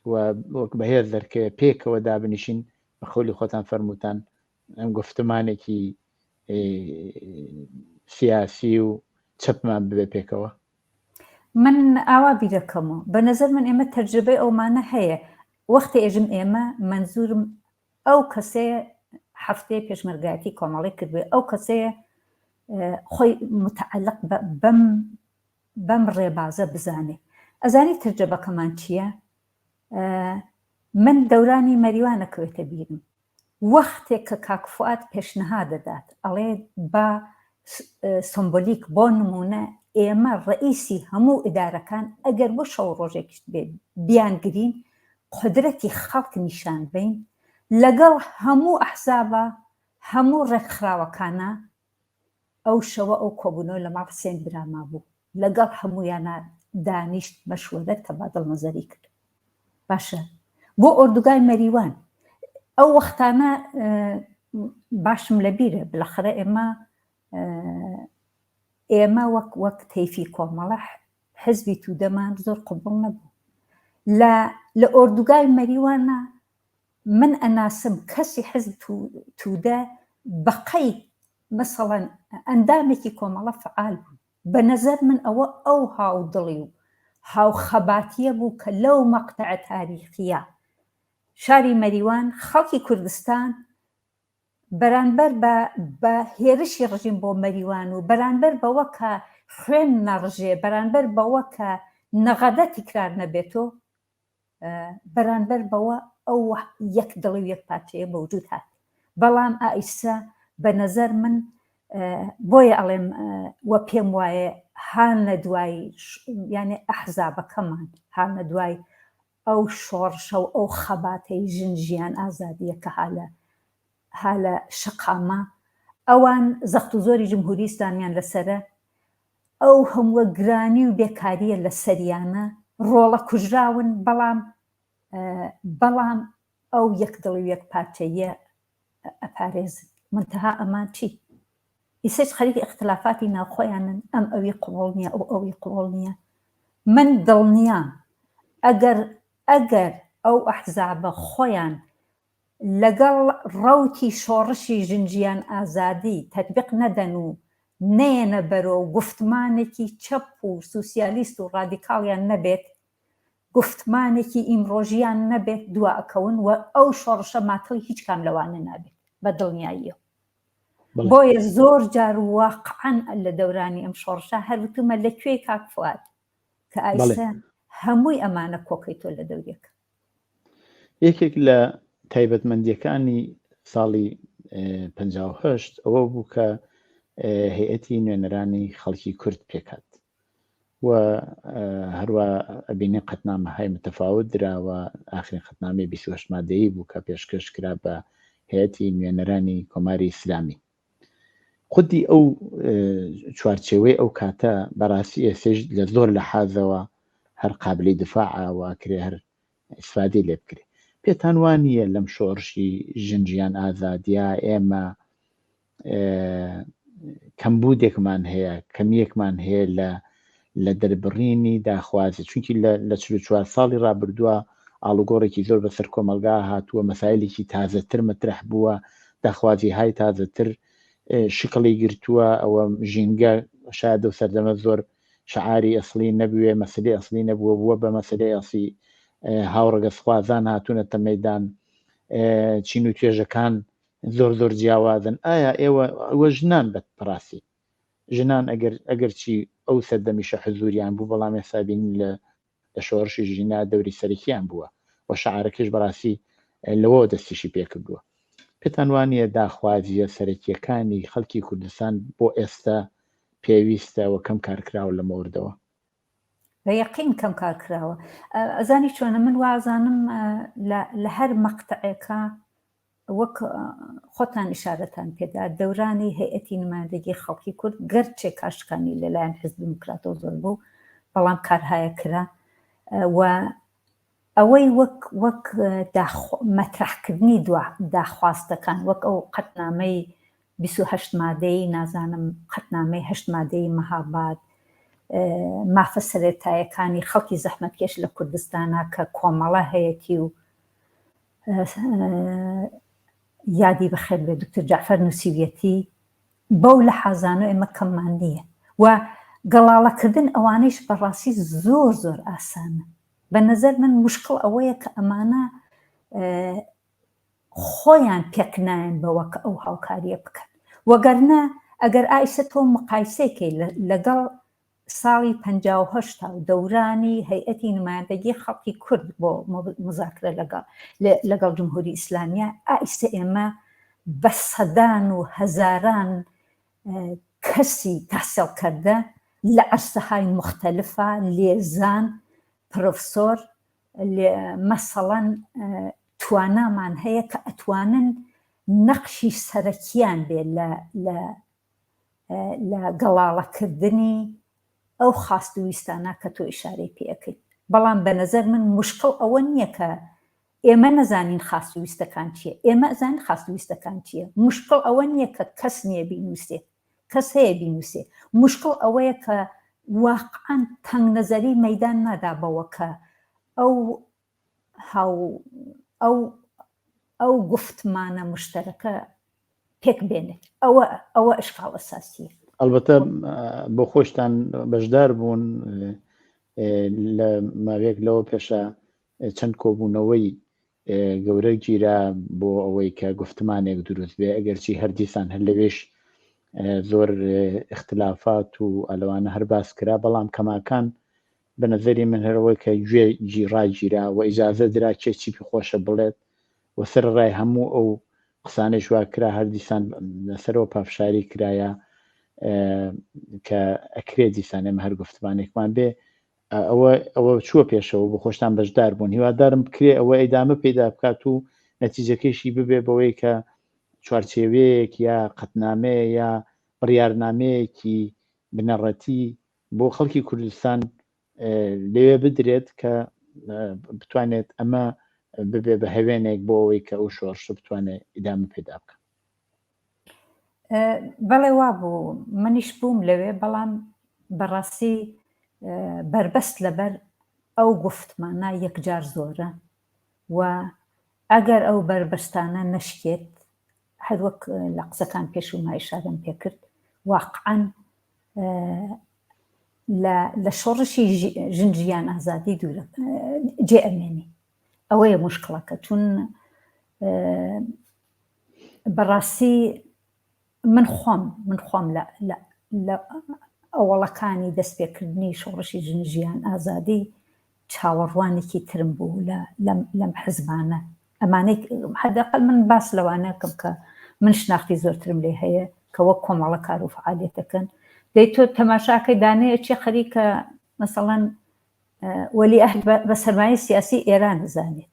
و وەک بەهێز دەرکەوێت پێکەوە دابنیشین بە قەولی خۆتان فەرمووتان ئەم گفتمانێکی سیاسی و چەپمان ببێ پێکەوە. من ئاوا بیرەکەمەوە بە نەزەر من ئێمە تەجربەی ئەومانە هەیە وەختێ ئێژم ئێمە مەنزورم ئەو کەسەیە هەفتەیە پێشمەرگایەتی کۆمەڵی کردوێ ئەو کەسەیە خۆی متعلق بەم بەم ڕێبازە بزانێ ئەزانی ترجەبەکەمان چییە؟ من دەورانی مەریوانە کەوێتە بیرم وەختێک کە کاک فوئاد پێشنهاد دەدات ئەڵێ با سۆمبۆلیک بۆ نمونە ئێمە ڕئیسی هەموو ئیدارەکان ئەگەر بۆ شەو ڕۆژێکیش بێت بیانگرین قودرەتی خەڵک نیشان بەین لەگەڵ هەموو ئەحزابا هەموو ڕێکخراوەکانا ئەو شەوە ئەو کۆبوونەوە لە ماڵ حسێن براما بوو لەگەڵ هەموویانا دانیشت مەشوەرەت تەبادڵ نەزەری کرد باشە بۆ ئۆردوگای مەریوان ئەو وەختانە باشم لەبیرە بلەخەرە ئێمە ئێمە وەک وەک تەیفی کۆمەڵە حزبی تودەمان زۆر قبوڵ نەبوو لە لە ئۆردوگای مەریوانە من ئەناسم کەسی حزب تودە بەقەی مەسەڵەن ئەندامێکی کۆمەڵە فەعال بوون بە نەزەر من ئەوە ئەو هاودڵی و هاوخەباتیە بوو کە لەو مەقتەعە تاریخیە شاری مەریوان خەڵکی کوردستان بەرانبەر بە بە هێرشی ڕژیم بۆ مەریوان و بەرانبەر بەوە کە خوێن نەڕژێ بەرانبەر بەوە کە نەغەدە تیکرار نەبێتۆ بەرانبەر بەوە ئەو یەک دڵی و یەک پارچەیە مەوجود هات بەڵام ئایسە بە نەزەر من بۆیە ئەڵێم وە پێم وایە هانە دوای یانێ ئەحزابەکەمان هانە دوای ئەو شۆڕشە و ئەو خەباتەی ژن ژیان ئازادیە کە هالە هالە شەقامە ئەوان زەخت و زۆری جمهوری ئیسلامیان لەسەرە ئەو هەمووە گرانی و بێکاریە لەسەریانە ڕۆڵە کوژراون بەڵام بەڵام ئەو یەک دڵی و یەک پارچەییە ئەپارێزن منتەها ئەمان چی ئیسەش خەریکی ئیختلافاتی ناوخۆیانن ئەم ئەوی قبوڵ نییە ئەو ئەوی قبوڵ نییە من دڵنیام ئەگەر ئەگەر ئەو ئەحزابە خۆیان لەگەڵ ڕەوتی شۆڕشی ژن ژیان ئازادی تەتبیق نەدەن و نەیەنە بەرۆ و گوفتمانێکی چەپ و سوسیالیست و ڕادیکاڵیان نەبێت، گوفتمانێکی ئیمڕۆژیان نەبێت دوا ئەکەون و ئەو شۆڕشە ماتڵی هیچ کام لەوانە نابێت. بە دڵنیاییەوە. بۆیە زۆر جار واقعەن لە دەورانی ئەم شۆڕشە هەر وتومە لە کوێی کاک فواد کە ئایسە هەمووی ئەمانە کۆکەی تۆ لە دەورێکە. یەکێک لە تایبەتمەندیەکانی ساڵی 58 ئەوە بوو کە هەیئەتی نوێنەرانی خەڵکی کورد پێکات و هەروە ئەبینی قەتنامە های متەفاوت دراوە ئاخرین قەتنامەی 28 مادەیی بوو کە پێشکەش کرا بە هەیئەتی نوێنەرانی کۆماری ئیسلامی خودی ئەو چوارچێوەی ئەو کاتە بەڕاستی ئێسێش لە زۆر لە حازەوە هەر قابلی دفاعە و ئەکرێ هەر ئیسفادەی لێ بکرێ. پێتان وا نییە لەم شۆڕشی ژن ژیان ئازادیا ئێمە کەمبوودێکمان هەیە، کەمییەکمان هەیە لە لە دەربڕینی داخوازی چونکی لە لە 44 ساڵی ڕابردووە ئاڵوگۆڕێکی زۆر بەسەر کۆمەڵگا هاتووە مەسایلێکی تازەتر مەترح بووە داخوازی های تازەتر شکڵی گرتووە ئەوە ژینگە شاید ئەو سەردەمە زۆر شعاری ئەسڵی نەبوێ مەسلی ئەسڵی نەبووە بووە بە مەسلەی ئەسڵی هاوڕەگەزخوازان هاتوونەتە مەدان چین و توێژەکان زۆر زۆر جیاوازن ئایا ئێوە ئەوە ژنان بە بەڕاستی ژنان ئەگەر ئەگەرچی ئەو سەردەمیشە حزوریان بوو بەڵام ئێستا بینین لە لە شۆڕشی ژینا دەوری سەرەکیان بووە و شعارەکەش بەڕاستی لەوەوە دەستیشی پێکردووە پێتان وانە داخوازیە سەرەکیەکانی خەڵکی کوردستان بۆ ئێستا پێویستە و کەم کارکراوە لە مۆردەوە؟ بە یەقین کەم کار کراوە ئەزانی چۆنە من وازانم لە هەر مەقتەعێکا وەک خۆتان ئیشارەتان پێدا دەورانی هەیئەتی نمایندەگی خەڵکی کورد گەرچێ کارشکانی لەلایەن حزب دیموکراتەوە زۆر بوو بەڵام کارهایە کرا و ئەوەی وەک وەک مەترحکردنی داخواستەکان وەک ئەو قەتنامەی 28 مادەی نازانم قەتنامەی هەشت مادەی مەهاباد مافە سەرەتایەکانی خەڵکی زەحمەتکێش لە کوردستانە کە کۆمەڵە هەیەتی و یادی بەخێر بێ دکتۆر جەعفەر نووسیویەتی بەو لەحازانە ئێمە کەممان نییە و گەڵاڵەکردن ئەوانەیش بەڕاستی زۆر زۆر ئاسانە بە نەزەر من مشکڵ ئەوەیە کە ئەمانە خۆیان پێک نایەن بەوە کە ئەو هاوکاریە بکەن وەگەرنە ئەگەر ئایسە تۆ مقایسەکەی لەگەڵ ساڵی 58 و دەورانی هەیئەتی نمایندەگی خەڵکی کورد بۆ مزاکرە لەگەڵ لەگەڵ جمهوری ئیسلامیە ئایسە ئێمە بە سەدان و هەزاران کەسی تەحسیڵکردە لە عەرسەهای موختەلفا لێزان پرۆفسۆر مەسەڵەن توانامان هەیە کە ئەتوانن نەقشی سەرەکیان بێ لە لە لە گەڵاڵەکردنی ئەو خواست و ویستانە کە تۆ ئیشارەی پێ ئەکەیت بەڵام بە نەزەر من مشکڵ ئەوە نییە کە ئێمە نەزانین خواست و ویستەکان چییە ئێمە ئەزانین خواست و ویستەکان چییە مشکڵ ئەوە نییە کە کەس نییە بینووسێ کەس هەیە بینووسێ مشکڵ ئەوەیە کە واقعا تەنگ نەزەری مەیدان نادا بەوە کە ئەو هاو ئەو ئەو گوفتمانە مشتەرەکە پێک بێنێت ئەوە ئەوە ئشکاڵ ئەساسیە. ئەڵبەتە بۆ خۆشتان بەشدار بوون لە ماوەیەک لەوە پێشە چەند کۆبوونەوەی گەورە گیرا بۆ ئەوەی کە گفتمانێک دروست بێ ئەگەرچی هەر دیسان هەر لەوێش زۆر اختلافات و ئەلوانە هەر باس کرا بەڵام کەماکان بە نەزەری من هەرەوەی کە گوێ ڕاگیرا و ئیجازە درا کێ چی پێ خۆشە بڵێت و سەرەڕای هەموو ئەو قسانەیش وا کرا هەر دیسان لەسەرەوە پافشاری کرایە کە ئەکرێ دیسان ئێمە هەر گفتمانێکمان بێ ئەوە ئەوە چووە پێشەوە بۆ خۆشتان بەشدار بوون هیوادارم بکرێ ئەوە ئیدامە پەیدا بکات و نەتیجەکەیشی ببێ بەوەی کە چوارچێوەیەک یا قەتنامەیە یا بڕیارنامەیەکی بنەڕەتی بۆ خەڵکی کوردستان لەوێ بدرێت کە بتوانێت ئەمە ببێ بە هەوێنێک بۆ ئەوەی کە ئەو شۆڕشە بتوانێت ئیدامە پێدا بکە. بەڵێ وابوو منیش بووم لەوێ بەڵام بەڕاستی بەربەست لەبەر ئەو گوفتمانە یەکجار زۆرە و ئەگەر ئەو بەربەستانە نەشکێت هەروەک لە قسەکان پێشووما ئیشارەم پێکرد واقعا لە شۆڕشی ژن ژیان ئازادی دوورە جێ ئەمێنی ئەوەیە مشکڵەکە چون. بەڕاستی من خۆم من خۆم لە لە لە ئەوەڵەکانی دەستپێکردنی شۆڕشی ژن ژیان ئازادی چاوەڕوانێکی ترم بوو لە لەم لەم حزبانە ئەمانەی حداقل من باس لەوانەکەم کە من شناختی زۆرترم لێ هەیە کە وەک کۆمەڵە کار و فعالیەتەکەن دەی تۆ تەماشاکەی دانەیە چی خەریکە مەسەڵەن وەلی ئەهد بە سەرمایەی سیاسی ئێران زانێت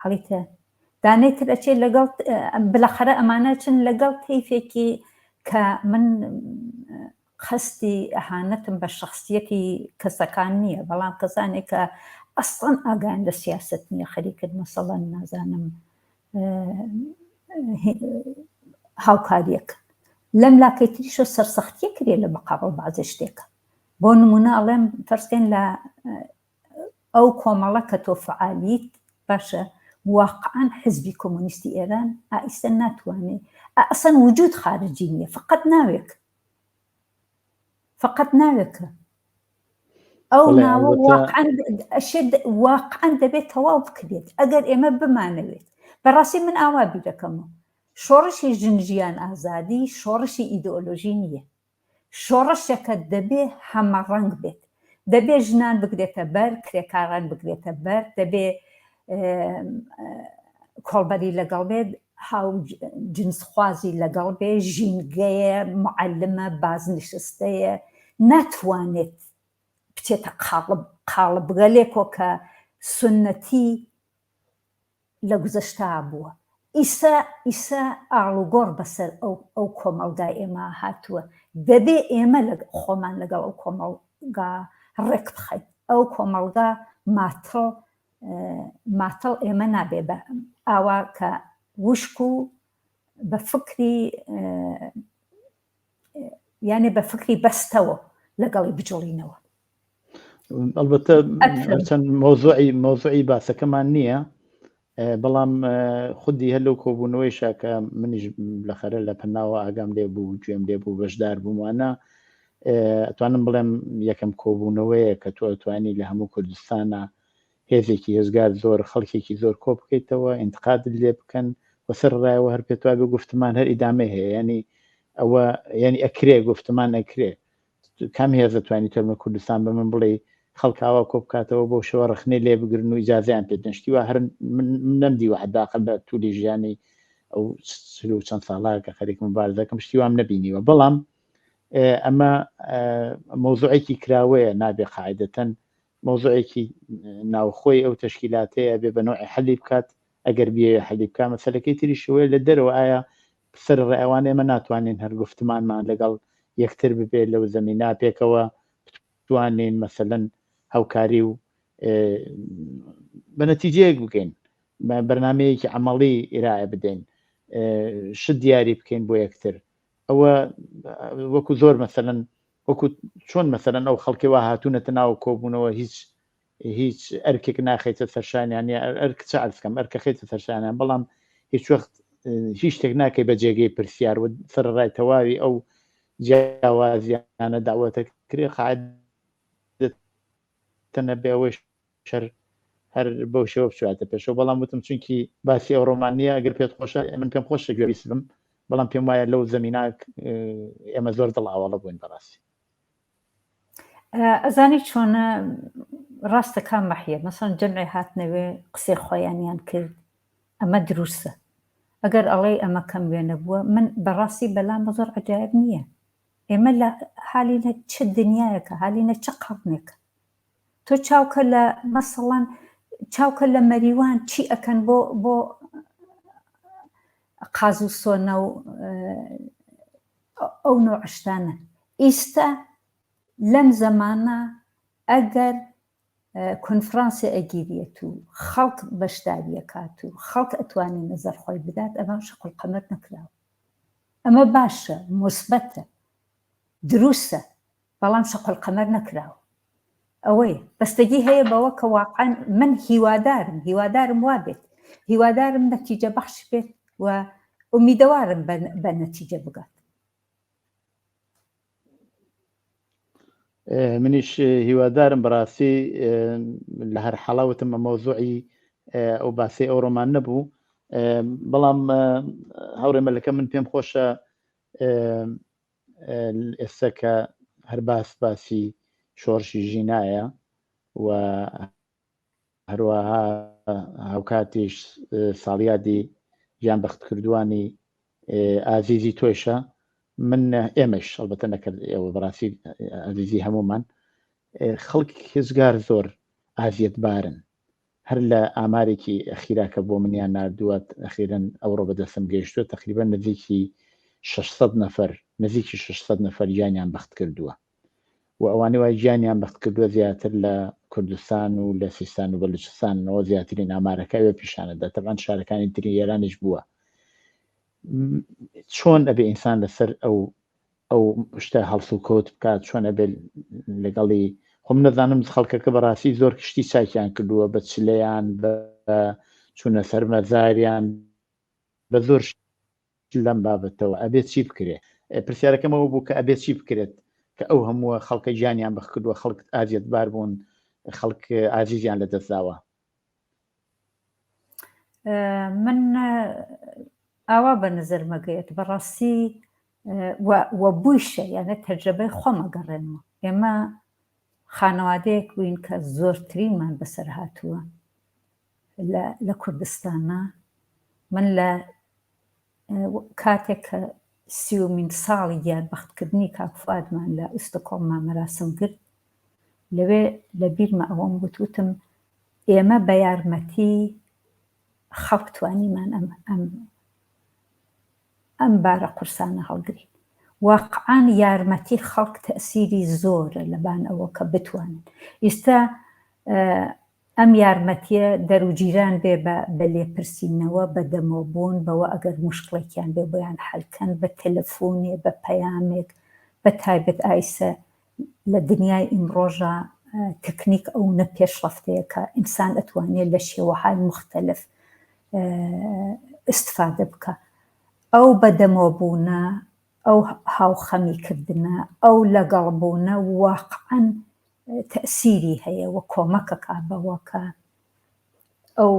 هەڵیتە دانەی تر ئەچێت لەگەڵ بلەخەرە ئەمانە چن لەگەڵ تەیفێکی کە من قەستی ئەهانەتم بە شخصیەتی کەسەکان نییە بەڵام کەسانێک کە ئەسڵەن ئاگایان لە سیاست نییە خەریکن مەسەڵەن نازانم هاوکاریەک لەم لاکەی تریشە سەرسەختیە کرێ لە مقابڵ بازێ شتێکە بۆ نمونە ئەڵێم فەرزکەین لە ئەو کۆمەڵە کە تۆ فعالیت باشە واقعا حزبی کۆمۆنیستی ئێران ئائیستا ناتوانێ ئەسەن وجود خارجی نییە فقط ناوێک فقط ناوێکە ئەو ناوە واقعا ئەشێت واقعا دەبێت تەواو بکرێت ئەگەر ئێمە بمانەوێت بەڕاستی من ئاوا بیرەکەمەوە شۆڕشی ژن ژیان ئازادی شۆڕشی ئیدۆلۆژی نییە شۆڕشێکە دەبێ هەمەڕەنگ بێت، دەبێ ژنان بگرێتە بەر، کرێکاران بگرێتە بەر، دەبێ کۆڵبەری لەگەڵ بێت، هاو جنسخوازی لەگەڵ بێ، ژینگەیە، معەلمە، بازنشستەیە، ناتوانێت بچێتە قاڵب قاڵبگەلێکۆ کە سوننەتی لە گوزەشتا بووە ئیسە ئیسە ئاڵوگۆڕ بەسەر ئەو ئەو کۆمەڵگای ئێمە هاتووە دەبێ ئێمە لە خۆمان لەگەڵ ئەو کۆمەڵگا ڕێک بخەین ئەو کۆمەڵگا ماتڵ ماتڵ ئێمە نابێ بە ئاوا کە وشک و بە فکری یانێ بە فکری بەستەوە لەگەڵی بجوڵینەوە. ئەلبەتە چەند مۆزوعی مۆزوعی باسەکەمان نییە بەڵام خودی هەر لەو کۆبوونەوەی شاکە منیش لە خەرە لە پەناوە ئاگام لێ بوو گوێم لێ بوو بەشدار بوومانە ئەتوانم بڵێم یەکەم کۆبوونەوەیە کە تۆ ئەتوانی لە هەموو کوردستانە هێزێکی هێزگار زۆر خەڵکێکی زۆر کۆ بکەیتەوە ئینتقادت لێ بکەن و سەر ڕایەوە هەر پێت وابێ گفتمان هەر ئیدامەی هەیە ینی ئەوە ینی ئەکرێ گفتمان ئەکرێ کام هێزە توانی تۆ لە کوردستان بە من بڵێ خەڵک ئاوا کۆ بکاتەوە بەو شێوە ڕەخنەی لێ بگرن و ئیجازەیان پێ بدەن شتی وا هەر من نەمدیوە حەداقل بە تولی ژیانی ئەو چل و چەند ساڵە کە خەریک مبارزەکەم شتی وام نەبینیوە بەڵام ئەمە مەوزوعێکی کراوەیە نابێ قاعدەتەن مەوزوعێکی ناوخۆی ئەو تەشکیلاتەیە بێ بە نەوعی حەلی بکات ئەگەر بیەوێ حەلی بکات مەسەلەکەی تریش ئەوەیە لە دەرەوە ئایا سەر ڕێوان ئێمە ناتوانین هەر گفتمانمان لەگەڵ یەکتر ببێت لەو زەمینا پێکەوە بتوانین مەسەلەن هاوکاری و بە نەتیجەیەک بگەین بەرنمەیەکی عملی ئیرائە بدەین شت دیاری بکەین بۆ یەکتر ئەوە وەکو زۆر مەسەلەن وەکو چۆن مەسەلەن ئەو خەڵکی وا هاتوونەتە ناو کۆبوونەوە هیچ هیچ ئەرکێک ناخەیتە سەرشانیان یا ئەرک چ عەرز کەم ئەرکە خەیتە سەرشانیان بەڵام هیچ وەخت هیچ شتێک ناکەی بە جێگەی پرسیار و سەرەڕای تەواوی ئەو جیاوازیانە داوەتە کرێ قاعدە نەبێ ئەوەی شەر هەر بەو شێوە بچواتە پێشەوە بەڵام وتم چونکی باسی ئەو ڕۆمان نییە ئەگەر پێت خۆشە من پێم خۆشە گوێبیست بم بەڵام پێم وایە لەو زەمینا ئێمە زۆر دڵ ئاواڵە بووین بەڕاستی. ئەزانی چۆنە ڕاستە کام مەحیە مەسەن جەمعێ هاتنەوێ قسەی خۆیانیان کرد ئەمە دروستە ئەگەر ئەڵێی ئەمە کەم وێنە بووە من بەڕاستی بەلامە زۆر عجایب نییە ئێمە لە حالینە چ دنیایەکە حالینە چ قەڕنێکە تۆ چاوکە لە مەسەڵەن چاوکە لە مەریوان چی ئەکەن بۆ بۆ قاز و سۆنە و ئەو نوع شتانە ئیستا لەم زەمانە ئەگەر کۆنفرانسێ ئەگیریەت و خەڵک بەشداریەکات و خەڵک ئەتوانێ نەزەر خۆی بدات ئەمە شەقل قەمەر نەکراوە ئەمە باشە موسبەتە دروستە بەڵام شەقل قەمەر نەکراوە ئەوەیە بەستەگی هەیە بەوە کە واقعا من هیوادارم هیوادارم وابێت هیوادارم نەتیجە بەخش بێت و ئومیدەوارم بە نەتیجە بگات. منیش هیوادارم بەڕاستی لە هەر حاڵا وتم مەوزوعی ئەو باسی ئەو ڕۆمان نەبوو. بەڵام هاوڕێ مەلەکە من پێم خۆشە ئێستا کە هەر باس باسی شۆڕشی ژینایە و هەروەها هاوکاتیش ساڵیادی گیان بەختکردووانی ئازیزی تۆیشە من ئێمەش ئەڵبەتە نەکرد ئێوە بەڕاستی ئازیزی هەمومان خەڵک هێزگار زۆر ئازیەتبارن هەر لە ئامارێکی ئەخیرا کە بۆ منیان ناردووە ئەخیرەن ئەوڕۆ بەدەستم گەیشتووە تقریبا نزیکی 600 نەفەر نزیکی 600 نەفەر گیانیان بەخت کردووە و ئەوانەی وا گیانیان بەخت کردووە زیاتر لە کوردستان و لە سیستان و بەلوچستانەوە زیاترین ئامارەکە ئەوێ پیشانەدا تەبعەن شارەکانی تری ئێرانیش بووە چۆن ئەبێ ئینسان لەسەر ئەو ئەو شتە هەڵسوکەوت بکات چۆن ئەبێ لەگەڵی خۆم نەزانم خەڵکەکە بەڕاستی زۆر کشتی چاکیان کردووە بە چلەیان بە چوونە سەر مەزاریان بە زۆر لەم بابەتەوە ئەبێ چی بکرێ؟ پرسیارەکەم ئەوە بوو کە ئەبێ چی بکرێت کە ئەو هەمووە خەڵکە گیانیان بەخکردووە خەڵک ئازیەتبار بوون خەڵک ئازیزیان لەدەستداوە؟ من ئاوا بە نەزەرمەگەیەت بەڕاستی وە بوویشە یانە تەجرەبەی خۆم ئەگەڕێنمەوە ئێمە خانەوادەیەک بووین کە زۆرترینمان بەسەر هاتووە لە کوردستانە من لە کاتێک کە سیومین ساڵی گیانبەختکردنی کاک فوادمان لە ئوستکۆڵما مەراسم گرت لەوێ لە بیرمە ئەوەم وت وتم ئێمە بە یارمەتی خەڵک توانیمان ئەم ئەم ئەم بارە قورسانە هەڵگرین. واقعەن یارمەتی خەڵک تەئسیری زۆرە لەبان ئەوە کە بتوانن ئیستا ئەم یارمەتیە دەروجیران بێ بە بە لێپرسینەوە بە دەمەوبوون بەوە ئەگەر موشکڵێکیان بێ بۆیان حەل کەن بە تەلەفونێ بە پەیامێک بە تایبەت ئایسە لە دنیای ئیمڕۆژا تەکنیک ئەونە پێشڕەفتەیە کە ئینسان ئەتوانێ لە شێوەهای موختەلف ئیستفادە بکا ئەو بەدەمەوەبوونە ئەو هاوخەمی کردنە ئەو لەگەڵ بوونە واقعەن تەئسیری هەیە و کۆمەکەکا بەوە کە ئەو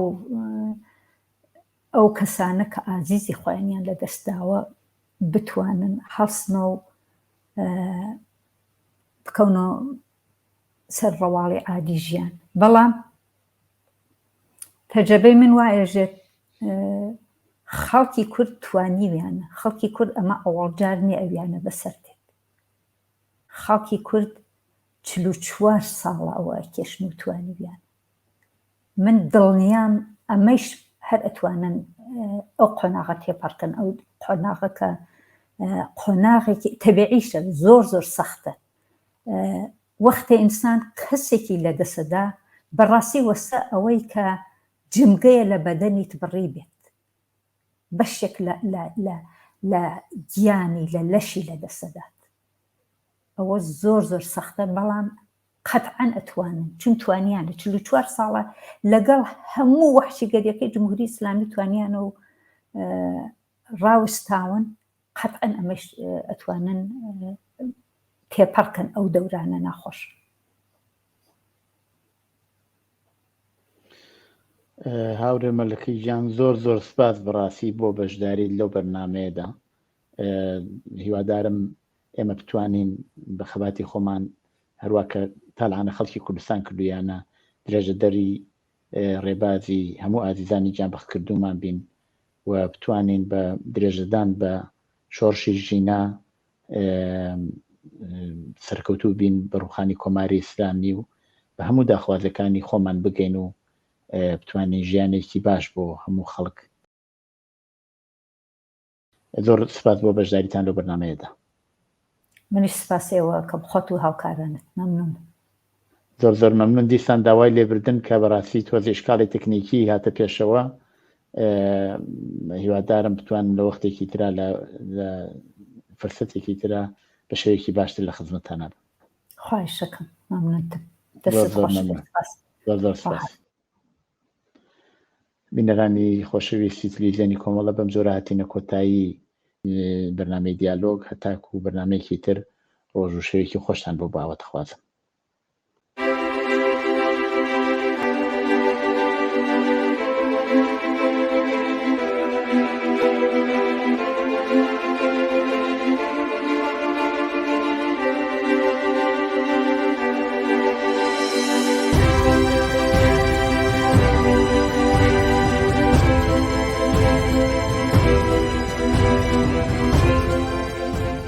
ئەو کەسانە کە ئازیزی خۆیانیان لەدەست داوە بتوانن هەڵسنەوە بکەونەوە سەر ڕەواڵی عادی ژیان بەڵام تەجەبەی من وا ئێژێت خەڵکی کورد توانیویانە خەڵکی کورد ئەمە ئەوەڵجار نییە ئەویانە بەسەر دێت خەڵکی کورد 44 ساڵە ئەوە ئەکێشن و توانیویانە من دڵنیام ئەمەیش هەر ئەتوانن ئەو قۆناغە تێپەڕکەن ئەو قۆناغە کە قۆناغێکی تەبیعیشە زۆر زۆر سەختە وەختێ ئینسان کەسێکی لە دەسەدا بەڕاستی وەسە ئەوەی کە جمگەیە لە بەدەنیت بڕی بێت بەشێک لە لە لە لە گیانی لە لەشی لە دەسەدات ئەوە زۆر زۆر سەختە بەڵام قەتعەن ئەتوانن چون توانیانە 44 ساڵە لەگەڵ هەموو وەحشیگەریەکەی جمهوری ئیسلامی توانیانە و ڕاوستاون قەتعەن ئەمەش ئەتوانن تێپەڕکەن ئەو دەورانە ناخۆش. هاورێ مەلەکی گیان زۆر زۆر سپاس بەڕاستی بۆ بەشداریت لەو بەرنمەیەدا هیوادارم ئێمە بتوانین بە خەباتی خۆمان هەروا کە تالعانە خەڵکی کوردستان کردویانە درێژەدەری ڕێبازی هەموو ئازیزانی گیانبەختکردوومان بین و بتوانین بە درێژەدان بە شۆڕشی ژینا سەرکەوتوو بین بە ڕوخانی کۆماری ئیسلامی و بە هەموو داخوازەکانی خۆمان بگەین و بتوانین ژیانێکی باش بۆ هەموو خەڵک زۆر سپاس بۆ بەشداریتان لەو بەرنامەیەدا. منیش سپاس ئێوە ئەکەم خۆت و هاوکارانت مەمنون. زۆر زۆر مەمنون دیسان داوای لێبردن کە بەڕاستی تۆزێ ئیشکاڵی تەکنیکی هاتە پێشەوە هیوادارم بتوانم لە وەختێکی ترا لە فرسەتێکی ترا بە شێوەیەکی باشتر لە خزمەتتانە بم. خواهشەکەم مەمنونتم دەستت زۆر خۆش مەمنون سپاس. زۆر زۆر سپاس. بینەرانی خۆشەویستی تلویزیۆنی کۆمەڵە بەم جۆرە هاتینە کۆتایی بەرنامەی دیالۆگ هەتاکو بەرنامەیەکی تر ڕۆژ و شەوێکی خۆشتان بۆ باوەتەخوازم.